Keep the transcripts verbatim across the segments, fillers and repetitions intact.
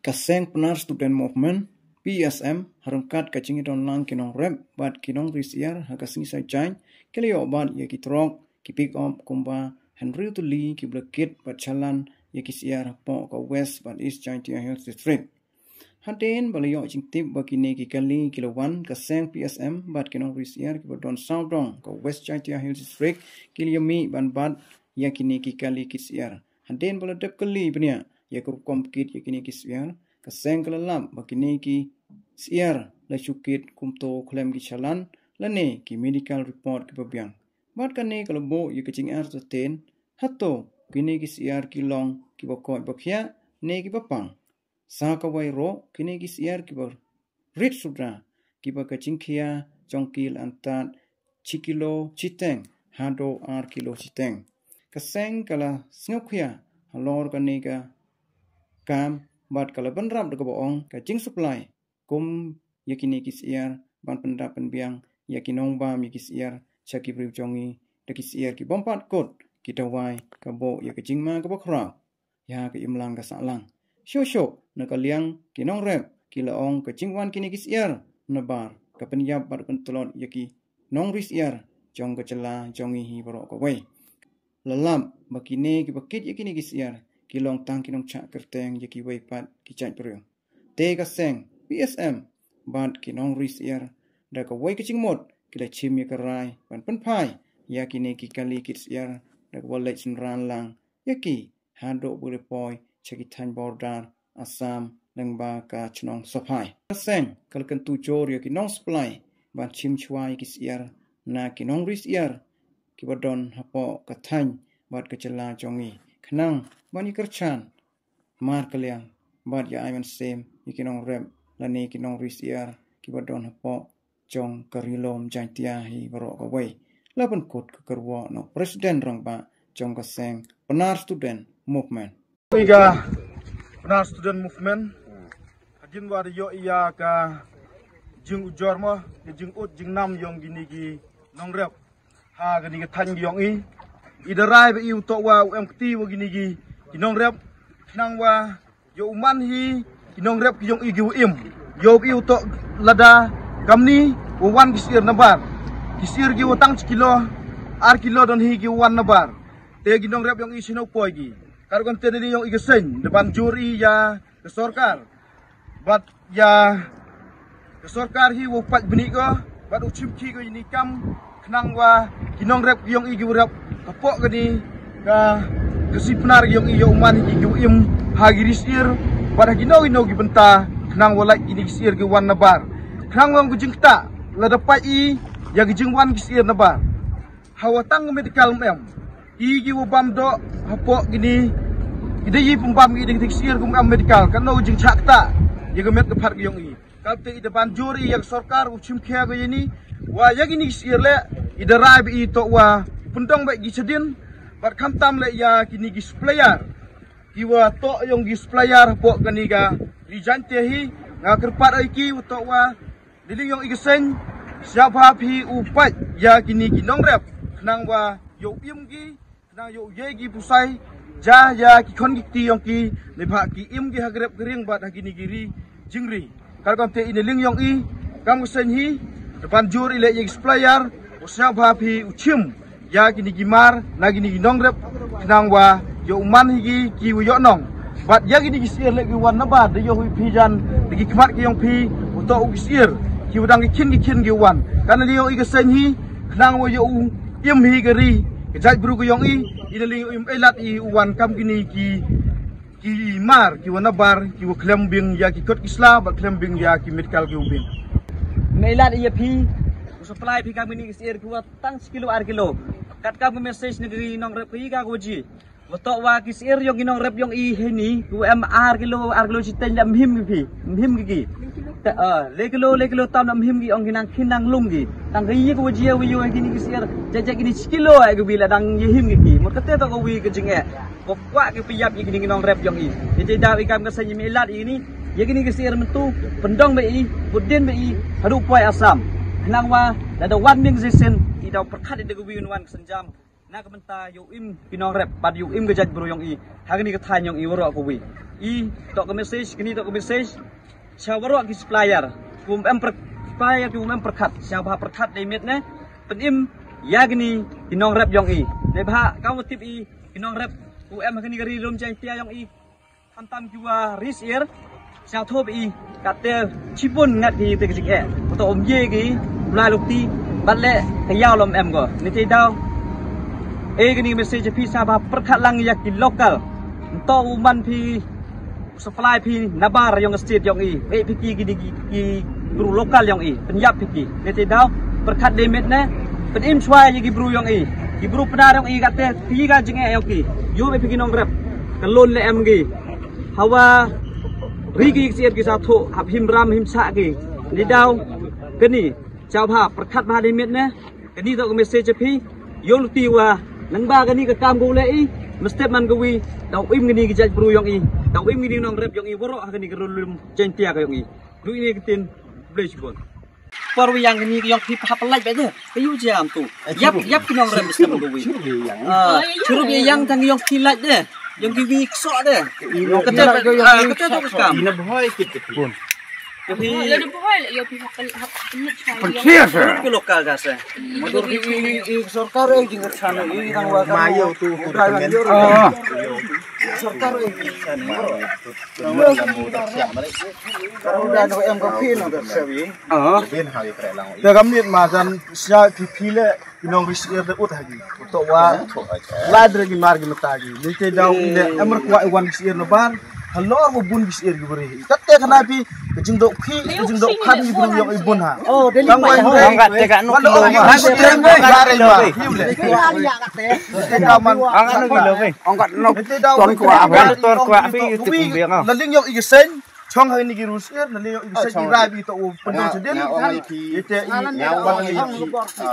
Ka seng Pnar Student Movement, P S M, ha ryngkat ka jingïadon lang ki nongrep bad ki nongri syiar ha ka sngi Saitjaiñ, ki la ïoh bat ïa ki trok, ki pick up kumba hynriew tylli kiba la kit bad chalan ïa ki syiar hapoh ka West bad East Jaintia Hills District. Hadien ba la ïoh jingtip ba kine ki kali ki la wan, ka seng P S M bad ki nongri syiar kiba don sawdong ka West Jaintia Hills District ki la ïamih ban bat ïa kine ki kali kit syiar. Hadien ba la dep kylli bniah ïa ka rukom kit ïa kine ki syiar, ka seng ka la lap ba kine ki syiar la shu kit kumto khlem ki chalan lane ki medical report kiba biang. Bad kane ka la buh ïa ka jingartatien, hato kine ki syiar ki long kiba koit ba khiah ne kiba pang. Sa kawei ruh, kine ki syiar kiba rit suda, kiba ka jingkhia jong ki la antad shi kilo shiteng haduh ar kilo shiteng. Ka seng ka la sngewkhia halor kane ka kam bad ka la bynrap da kaba ong ka jingsupply kum ïa kine ki syiar ban pyndap pynbiang ïa ki nongbam ïa ki syiar sha ki briew jong ngi da ki syiar ki bym pat kut ki dawai, ka buh ïa ka jingma kaba khraw ïa ka imlang ka sahlang. Shuh shuh na ka liang ki nongrep ki la ong ka jingwan kine ki syiar nabar ka pynïap bad pyntlot ïa ki nongri syiar jong ka jylla jong ngi hi baroh kawei. La lap ba kine kiba kit ïa kine ki syiar ki long tang ki nongchah kyrteng ïa kiwei pat ki jait briew. Te ka seng P S M bad ki nongri syiar da kawei ka jingmut ki la shim ïa ka rai ban pynphai ïa kine ki kali kit syiar da kaba leit synran lang ïa ki haduh ba la poi sha ki thaiñ border Assam lyngba ka shnong Sophai. Ka seng ka la kyntu jur ïa ki nongsupply ban shim shuwa ïa ki syiar na ki nongri syiar kiba don hapoh ka thaiñ bad ka jylla jong ngi, khnang ban ïakyrchan markylliang bad ïa ai mynsiem ïa ki nongrep lane ki nongri syiar kiba don hapoh jong ka Ri Lum Jaintia hi baroh kawei. La pynkut ka kyrwoh na u President Rangbah jong ka seng Pnar Student Movement. Ïa ka Pnar Student Movement, hadien ba da ïoh ïa ka jingujor mo, ka jingud jingnam jong kine ki nongrep ha kane ka thaiñ ka jong i, i da rai ba i u toh wa u em kti wa kine ki nongrep, khnang wa ïa u man hi ki nongrep ki jong i ki wa im. Ïa u ba i u toh lada kamni wa wan ki syiar nabar, ki syiar ki wa tang shi kilo, ar kilo don hi ki wa wan nabar. Te ki nongrep jong i shano poi ki? Ka rukom te na liang jong i ka seng da ban jur i ïa ka sorkar bad ïa ka sorkar hi wa u pait bniah ko bad u shim khia ko ïa kane ka kam, khnang wa ki nongrep ki jong i ki wa rep hapoh kane ka, ka Seng Pnar ki jong i ïa u man hi ki wa im ha ki ri syiar bad ha kino kino ki bynta, khnang wa lait kine ki syiar ki wan nabar. Khnang wa ka jingktah lada pait i ïa ka jingwan ki syiar nabar, hawa tang medical ym em, i ki wa bam doh hapoh kine, i da i pynbam ki da ki syiar kum em medical, kano jingchah ktah ïa ka met ka phad ka jong i. Ka te i da ban jur i ïa ka sorkar u shim khia ko ïa ni, wa ïa kine ki syiar leh i da rai ba i toh wa pyndong bad ki shadien bad khamtam leh ïa kine ki supplier, ki wa toh jong ki supplier hapoh kane ka Ri Jaintia hi. Nga kyrpad ïa ki wa toh wa na liang jong i ka seng, sngewbha phi u pait ïa kine ki nongrep, khnang wa ïa u im ki, khnang ïa u ïai ki pusai ja ïa ki khon ki kti jong ki, neibhah ki im ki ha ka rep ka riang bad ha kine ki ri jingri. Ka rukom te i na liang jong i kam ka seng hi da ban jur i leh ïa ki supplier, u sngewbha phi u shim ïa kine ki mar na kine ki nongrep, khnang wa ïa u man hi ki ki wa ïoh nong. Bad ïa kine ki syiar leh ki wan nabar, da ïoh hi phi jan da ki khmat ki jong phi, u toh u ki syiar ki wa dang ki khin ki khin ki wan. Ka na liang jong i ka seng hi, khnang wa ïa u im hi ka ri ka jaitbru ka jong i, i na liang jong i ym ei lad i u wan kam kine ki ki mar ki wa nabar, ki wa khlem biang ïa ki kot ki sla bad khlem biang ïa ki medical ki wa biang. Me lad ïa phi, u supply phi kam kine ki syiar ki wa tang shi kilo ar kilo. Kat kam ka message na ki nongrep ki ka ko ji, wa toh wa ki syiar jong ki nongrep jong i hi ni ki wa em ar kilo, ar kilo shiteng, da ym him ki phi, ym him ki ki. Ta, ah, le kilo, le kilo tam, da ym him ki, ong ki nang khin nang lung ki. Tang ka i ko ji wa ïoh kine ki syiar, jajak kine shi kilo ai ki wi la dang ïa him ki ki. Mut kata toh ka wi ka jingeh. Ko kwah ki pynïap ïa kine ki nongrep jong i. Ïa jai daw i kam ka seng i me lad ïa kine, ïa kine ki syiar mynta pyndong ba i, put dien ba i haduh poi Assam. Khnang wa lada wan biang shisien i daw pyrkhat i da ka wi un wan ka seng jam. Na ka bynta ïa u im ki nongrep bad ïa u im ka jaitbru jong i ha kane ka thaiñ jong i waroh ka wi. I tok ka message, kini tok ka message sha baroh ki supplier, ki um em per-, supplier ki um em pyrkhat, sha ba pyrkhat dei miet ne pynim ïa kini ki nongrep jong i. Ne ba ka wa tip i ki nongrep u em ha kini ka ri lum jaiñtia jong i. Khamtam ki wa ris ir sha thop i, kate chipun ngat ki te ka jing e. Ko to um ye ki u lai luk ti, bat le ka yaw lom em ko. Ni te daw e kini message phi sha ba pyrkhat lang ïa ki local. Nto u man phi supply phi nabar yong state yong i. E phi ki ki ki, ki bru local yong i. Penyap phi ki. Ni te daw pyrkhat dei miet ne pynim shwa ïa ki bru yong i. Ki bru pnar yong i kate phi ka jing e yong ki. Yu e phi ki nongrep. Ka lon le em ki. Hawa ri ki siat ki sa tho hap him ram him sa ki. Ni daw kani chau bha pyrkhat bha dei miet ne. Kani to ka message phi. Yong ti wa nang ba kani ka kam ko le i. Mesti man ko wi. Daw im kani ki jait bru yong i. Daw im kani nongrep yong i. Waro ha kani ka rulum jaiñtia ka yong i. Lu ini ka tin. Blei shibon. Por wi yang kani yong phi hap lait ba de. Ka yu jam tu. Yap yap ki nongrep mesti man ko wi. Ah, churu bi yang tang yong phi lait de. Yong ki wi kso de. Yong kate ah kate to ka kam. Ina bhoi kit kit. Bun. Yo di bhoi le yo phi hak hak penit. Pensier se. Ki lokal ka se. Motor ki i sorkar e jing ka sana i rang wa ma yo tu tu. Sorkar e jing ka sana. Karo da no em ka phi no ka se wi. Ah. Te kam nit ma jan sia ki phi le. Ki nong ris ir de ut ha ki. Uto wa. Lai dre ki mar ki mata ki. Ni te daw inde emmer kwah i wan ris ir na bar. Halor wa bun ris ir ki bari. Tat te khana phi ka jingdok phi ka jingdok khan ki bru yong i bun ha. Oh, de ni. Ong kat te ka no. Wan ong kat te ka no. Ni te daw man. Ong kat no. Ni te daw ton kwah. Ton kwah phi tu biang. La ling yong i seng. Chong ha ni ki rules ir na leo i se ki rai bi to u pendong sedin. Ite i.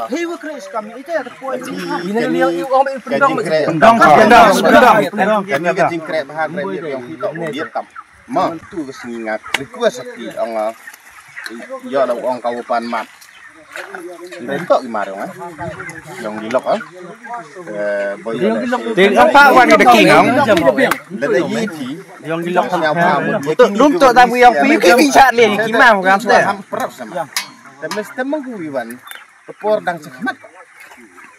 Hi wa kre skam ite ta ko. Ina leo i ong i pendong. Pendong pendong pendong. Kani ka jingkre bahar kre bi yong hi to u biet tam. Ma tu ka sngi nga request ki ong. Yo la ong ka u pan mat. Nda tok i mar yong eh. Yong di lok eh. Boy yong di lok. Te ong pa wan da ki nong. Nda da yi ti. Yong di lok. Dum to da bu yong pi ki bi chat le ki ma wan te. Ham prap sama. Te mes te mang ku wi wan. Te por dang chak mat.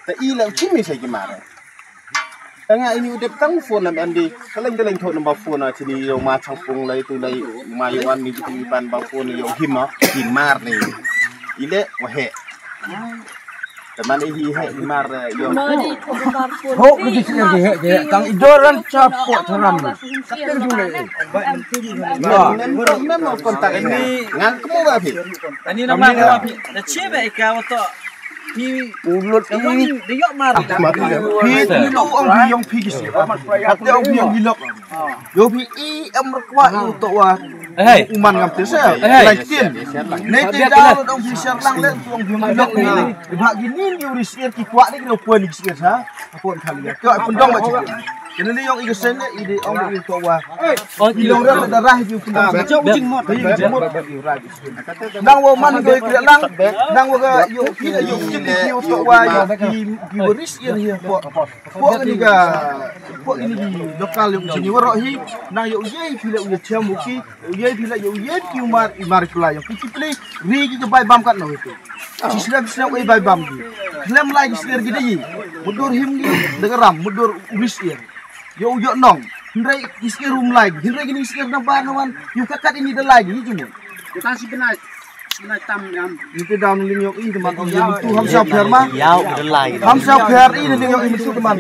Te i la u chimi sa ki mar. Tanga ini u dep tang phone nam andi. Kaleng kaleng thok nam ba phone a chini yo ma chang pung lai tu lai ma yo wan ni tu ban ba phone yo hima himar ni. Ile wa he. Teman i hi he himar yo. Ho ni ki sini he he tang idoran cha po tharam. Kapten tu le. Mem mem kontak ini. Ngan kemu ba phi. Ani nama phi. Te chebe ka wa to. Ulut ini. Phi tu ong phi yong phi kisi. Kate ong phi yong hilok. Yo phi i em rekwa i uto wa. Hey. Uman ngam te se. Hey. Lai tin. Ne te da ong phi ser lang le ong phi hilok ni. Ba gini ni uri sir ki kwa ni ki no pon ni sir ha. Apon khali ya. Ko pun dong ba chi. Kene ni yong i kesen ne i de ong i uto wa. I long ra da rah ju pun dong. Jing mot. Jing mot. Nang wa man doi kre lang, nang wa ga yo ki yo ki ki yo to wa yo ki ki waris ir hi po. Po ni ga po ni di lokal yo ki ni waro hi, nang yo ye ki le yo cham ki, yo ye ki le yo ye ki mar i mar kla yo ki ki ple ri ki bai bam kat no itu. Ci slem slem bai bam ki. Slem lai ki sir ki di. Mudur him ni de ram mudur uris ir. Yo yo nong. Hindrai ki sir um lai, hindrai ki sir na ba na wan. Yo ka kat ini de lai ni jumu. Kita si benai. Benai tam ngam. Ni te down ling yok i teman ong ling tu ham sa pher ma. Yau de lai. Ham sa pher i ling yok i tu teman.